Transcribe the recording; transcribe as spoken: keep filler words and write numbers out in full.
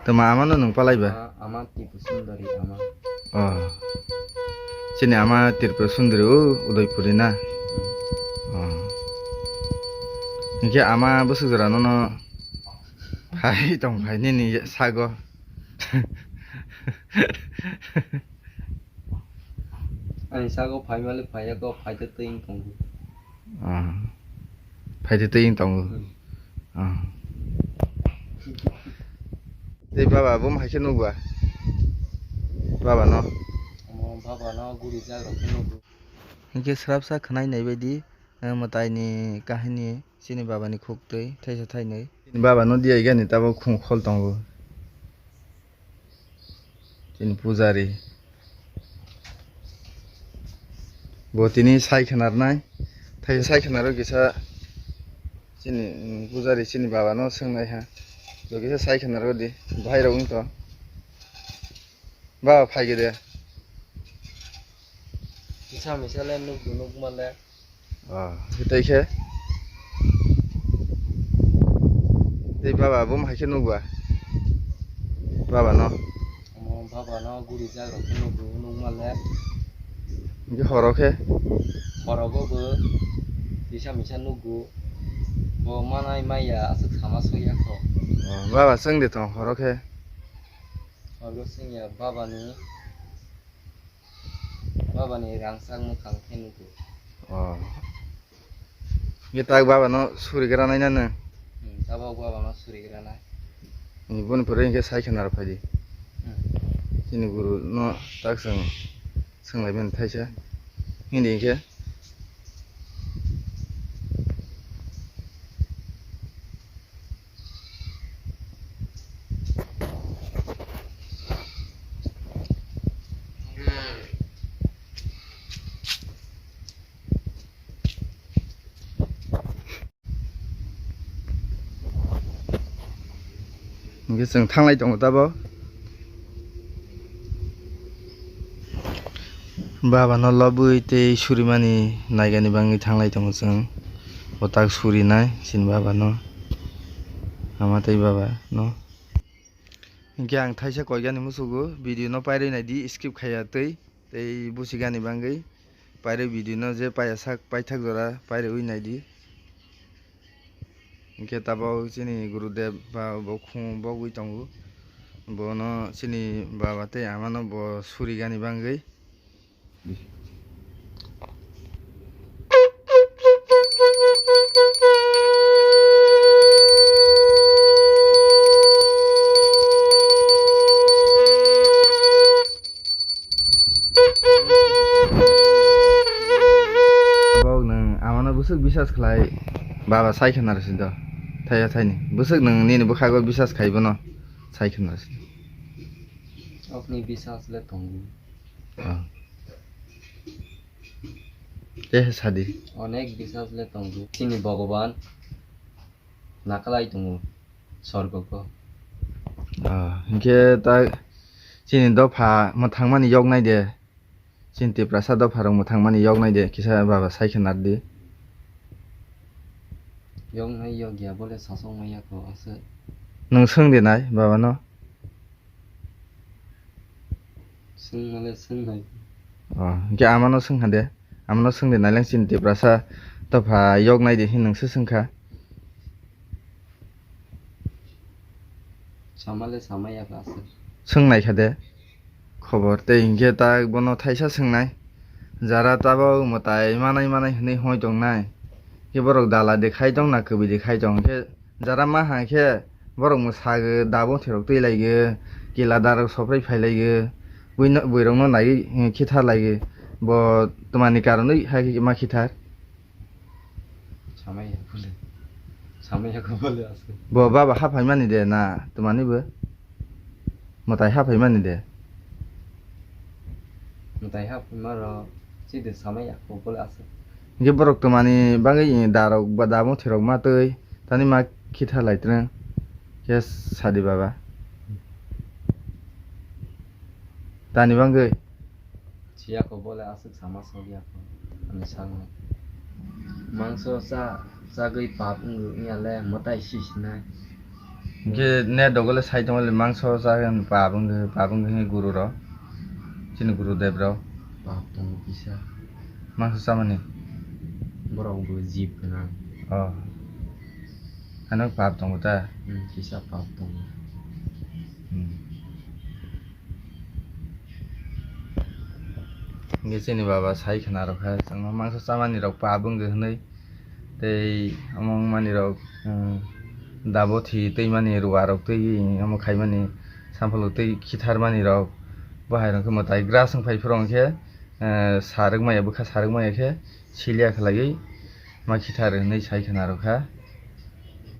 Tama ama no nwng palai ba? Ama, ama Tripura Sundari ama. Oh. Chini ama Tripura Sundari o Udaipuri na? Oh. Hinkhe ama bwswk jora nono phai tong phai nini sago. Ani sago phaimale phaiya ko, phaite twi wng tongo. Ah. Phaite twi wng tongo. Hmm. Ah. Tei baba bo hai khe nukba? Baba no? Omo baba no guri jak rok khe nugo. Hinkhe srapsa khwnai nai baidi, eh, mwtai ni kahini chini baba ni khuk twi thaisa thainwi. Chini baba no diya gani tabok khung khol tongo. Chini pujari. Bo tini sai khnarnai. Thai sai khnaro kisa chini, mm, pujari chini baba no swngnai ha. Bo kisa sai khnaro di. Bahai rok wng to. Baba phai gede. Kisa misa le nuk du nuk ma le. Ah, hitai khe. Tei baba bo hai khe nukba? Baba no. Omo baba no guri jak rok khe nugo, nukma le. Hinkhe horo khe? Horo go bo kisa misa nugo. Bo manai maya aswk sama sokya kho. Oh, baba chwng de tong horo khe? Horo chwngya baba ni. Baba ni rangchak mwkhang khe nugo. Oh. Nge tak baba no suri gra nai na nang? Hmm, tabok baba no suri gra nai. Ni boni pore hinkhe sai khe naro phai di. Hmm. Chini guru no tak swng, swng lai mani thaisa. Hindi hinkhe. Hingke chwng thanglai tongo tabo. Baba no lobwi tei surimani naigani bangwi thanglai tongo chwng. Bo tak surinai chini baba no. Ama tei baba no. Hingke ang thaisa koigani musugo video no pairwi naidi skip khaiya tei, tei busigani bangwi. Pairwi video no je paiya sak paithak jora pairwi naidi. Hingke tabok chini Gurudev ba bo khung bogwi tongo. Bono chini baba tei ama no bo surigani bangwi. Bok nwng amano bwswk bisas khlai, baba sai khe narwsidi, thaiya thaini. Bwswk nwng nini bwkhago bisas khai bono sai khe narwsidi. Okni bisas le tongo. Ah. Tei sadi. Onek bisas le tongo. Chini Bhogoban nakalai tongo sorgo ko. Ah, hinkhe ta chini dopha mwthangmani yoknai de. Chini Tiprasa dopharok mwthangmani yoknai de, kisa baba sai khe nardi. Yoknai yokya bole sasok maya ko aswk. Nwng swng de nai baba no. Swngmale swngnai. Oh, hinkhe amano swngkha de. Amano swngde nailang chini Tiprasa dopha yoknai de hin nwngse swngkha. Samale samaya kha aswk. Swngnaikha de. Khobor tei hinkhe ta bono thaisa swngnai. Jara tabok mwtai manai manai hinwi hoi tongnai. Khe borok dala de khai tong na kwbwi de khai tong khe. Jara ma hai khe borok mwsagwi dabo thwirok twi laigwi, kila darok soprai phai laigwi, buino, buirokno naiwi, eh, khitha laigwi. Bo twmani karonwi hai khe ma khithar? Samaya bole. Samaya ko bole aswk. Bo baba ha phaimani de na twmani bo? Mwtai ha phaimani de. Mwtai ha phaima rok chide samaya ko bole aswk. Hinkhe borok twmani bagwi darok ba dabo thwirok ma twi tani ma khitha lai twrwng khe sadi baba. Tani bagwi. Siya ko bole aswk sama sokya ko ani sakno. Mangso cha chagwi pap wngwi wngya le mwtai sisinai. Hingke net rok le sai tongmani mangso chagan pap wngkhe, pap wngkhe guru rok, chini guru dev rok. Pap tongo kisa. Mangso chamani. Borok bo jib gwnang. Oh. Ano pap tongo ta? Hmm, kisa pap tongo. Hmm. Hingke chini baba sai khna rok kha, chwngno mangso chamani rok pap wngkhe hwnwi. Tei omo wngmani rok, um, dabo thi twi mani ruwa rok twi omo khaimani samphulo twi khithar mani rok. Bo hai rok khe mwtai grass wng phai phuru hwnkhe, eh, sarwk maya bwkha sarwk maya khe silia khlaiwi ma khithar hwnwi sai khna rok kha.